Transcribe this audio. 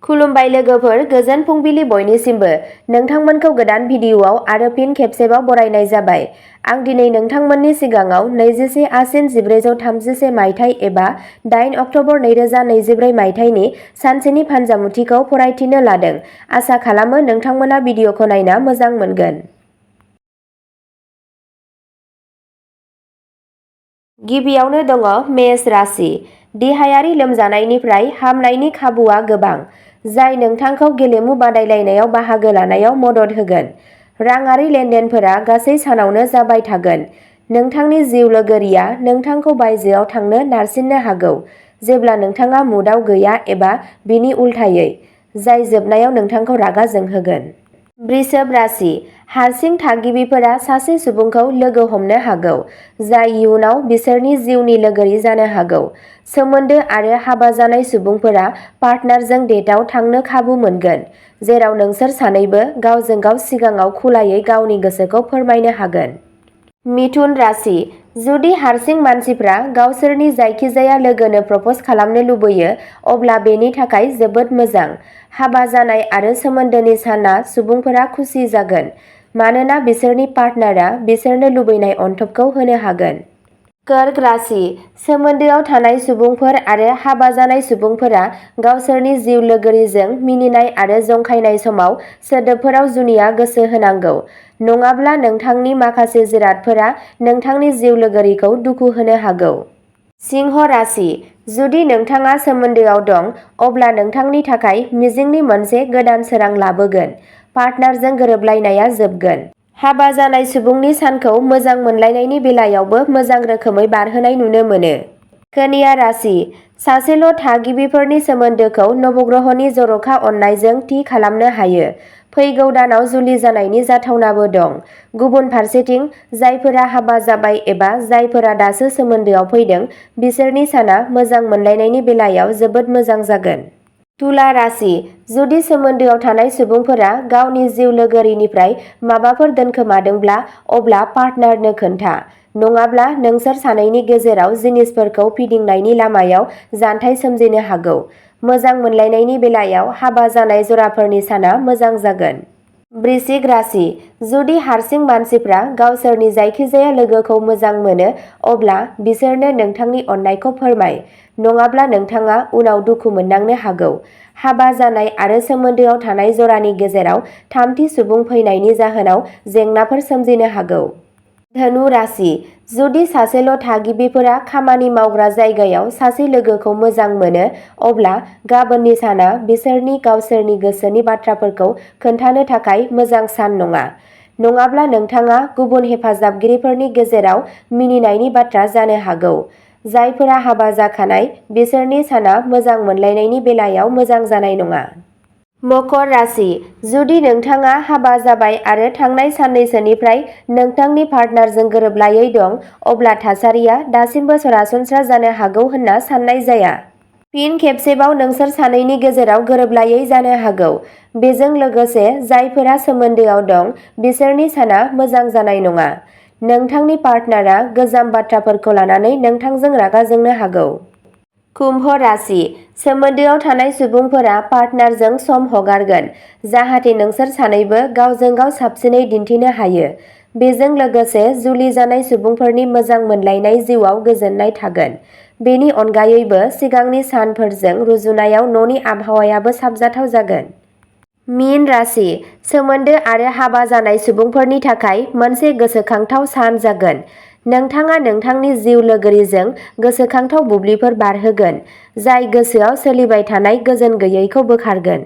खुलुमबाय लोगोफोर, गोजोन फुंबिलि बयनिसिमबो। नोंथांमोनखौ गोदान भिडिअआव आरो फिन खेबसेबाव बरायनाय जाबाय। आं दिनै नोंथांमोननि सिगाङाव 21 आसिन 1433 मायथाइ एबा 8 अक्ट'बर 2024 मायथाइनि सानसेनि फानजामुथिखौ फरायथिनो लादों। आसा खालामो नोंथांमोना भिडिअखौ नायना मोजां मोनगोन। गिबियावनो दङ मेष राशि। देहायारि लोमजानायनिफ्राय हामनायनि खाबुआ गोबां, जाय नोंथांखौ गेलेमु बादायलायनायाव बाहागो लानायाव मदद होगोन। राङारि लेनदेनफोरा गासै सानावनो जाबाय थागोन। नोंथांनि जिउ लोगोरिया नोंथांखौ बायजोआव थांनो नारसिननो हागौ जेब्ला नोंथाङा मुडआव गैया एबा बिनि उल्थायै, जाय जोबनायाव नोंथांखौ रागा जोंहोगोन। वृषभ राशि। हारसिं थागिबिफोरा सासे सुबुंखौ लोगो हमनो हागौ, जाय इयुनाव बिसोरनि जिउनि लोगोरि जानो हागौ। सोमोन्दो आरो हाबा जानाय सुबुंफोरा पार्टनारजों डेटआव थांनो खाबु मोनगोन, जेराव नोंसोर सानैबो गावजों गाव सिगाङाव खुलायै गावनि गोसोखौ फोरमायनो हागोन। मिथुन राशि। जुदि हारसिं मानसिफ्रा गावसोरनि जायखिजाया लोगोनो प्रप'ज खालामनो लुबैयो, अब्ला बेनि थाखाय जोबोद मोजां। हाबा जानाय आरो सोमोन्दोनि साना सुबुंफोरा खुसि जागोन, मानोना बिसोरनि पार्टनारआ बिसोरनो लुबैनाय अनथोबखौ होनो हागोन। कर्क राशि। सोमोन्दोआव थानाय सुबुंफोर आरो हाबा जानाय सुबुंफोरा गावसोरनि जिउ लोगोरिजों मिनिनाय आरो जंखायनाय समाव सोदोबफोराव जुनिया गोसो होनांगौ, नङाब्ला नोंथांनि माखासे जिरादफोरा नोंथांनि जिउ लोगोरिखौ दुखु होनो हागौ। सिंह राशि। जुदि नोंथाङा सोमोन्दोआव दं, अब्ला नोंथांनि थाखाय मिजिंनि मोनसे गोदान सोरां लाबोगोन। पार्टनारजों गोरोबलायनाया जोबगोन। हाबा जानाय सुबुंनि सानखौ मोजां मोनलायनायनि बेलायावबो मोजां रोखोमै बारहोनाय नुनो मोनो। कन्या राशि। सासेल' थागिबिफोरनि सोमोन्दोखौ नबग्रहनि जर'खा अननायजों थि खालामनो हायो। फैगौ दानाव जुलि जानायनि जाथावनाबो दं। गुबुन फारसेथिं, जायफोरा हाबा जाबाय एबा जायफोरा दासो सोमोन्दोआव फैदों, बिसोरनि साना मोजां मोनलायनायनि बेलायाव जोबोद मोजां जागोन। तुला राशि। जुदि सोमोन्दोआव थानाय सुबुंफोरा गावनि जिउ लोगोरिनिफ्राय माबाफोर दोनखोमादोंब्ला, अब्ला पार्टनारनो खोन्था, नङाब्ला नोंसोर सानैनि गेजेराव जिनिसफोरखौ फिदिंनायनि लामायाव जानथाय सोमजिनो हागौ। मोजां मोनलायनायनि बेलायाव हाबा जानाय जराफोरनि साना मोजां जागोन। वृश्चिक राशि। जुदि हारसिं मानसिफ्रा गावसोरनि जायखिजाया लोगोखौ मोजां मोनो, अब्ला बिसोरनो नोंथांनि अननायखौ फोरमाय, नङाब्ला नोंथाङा उनाव दुखु मोननांनो हागौ। हाबा जानाय आरो सोमोन्दोआव थानाय जरानि गेजेराव थामथि सुबुं फैनायनि जाहोनाव जेंनाफोर सोमजिनो हागौ। धनु राशि। जुदि सासेल' थागिबिफोरा खामानि मावग्रा जायगायाव सासे लोगोखौ मोजां मोनो, अब्ला गाबोननि साना बिसोरनि गावसोरनि गोसोनि बाथ्राफोरखौ खोन्थानो थाखाय मोजां सान नङा, नङाब्ला नोंथाङा गुबुन हेफाजाबगिरिफोरनि गेजेराव मिनिनायनि बाथ्रा जानो हागौ। जायफोरा हाबा जाखानाय, बिसोरनि साना मोजां मोनलायनायनि बेलायाव मोजां जानाय नङा। मकर राशि। जुदि नोंथाङा हाबा जाबाय आरो थांनाय साननैसोनिफ्राय नोंथांनि पार्टनारजों गोरोबलायै दं, अब्ला थासारिया दासिमबो सरासनस्रा जानो हागौ होनना साननाय जाया। फिन खेबसेबाव नोंसोर सानैनि गेजेराव गोरोबलायै जानो हागौ। बेजों लोगोसे, जायफोरा सोमोन्दोआव दं, बिसोरनि साना मोजां जानाय नङा। नोंथांनि पार्टनारआ गोजाम बाथ्राफोरखौ लानानै नोंथांजों रागा जोंनो हागौ। कुम्भ राशि। सोमोन्दोआव थानाय सुबुंफोरा पार्टनारजों सम हगारगोन, जाहाथे नोंसोर सानैबो गावजों गाव साबसिनै दिन्थिनो हायो। बेजों लोगोसे जुलि जानाय सुबुंफोरनि मोजां मोनलायनाय जिउआव गोजोननाय थागोन। बेनि अनगायैबो सिगांनि सानफोरजों रुजुनायाव न'नि आबहावायाबो साबजाथाव जागोन। मीन राशि। सोमोन्दो आरो हाबा जानाय सुबुंफोरनि थाखाय मोनसे गोसोखांथाव सान जागोन। नोंथाङा नोंथांनि जिउ लोगोरिजों गोसोखांथाव बुब्लिफोर बारहोगोन, जाय गोसोआव सोलिबाय थानाय गोजोन गैयैखौ बोखारगोन।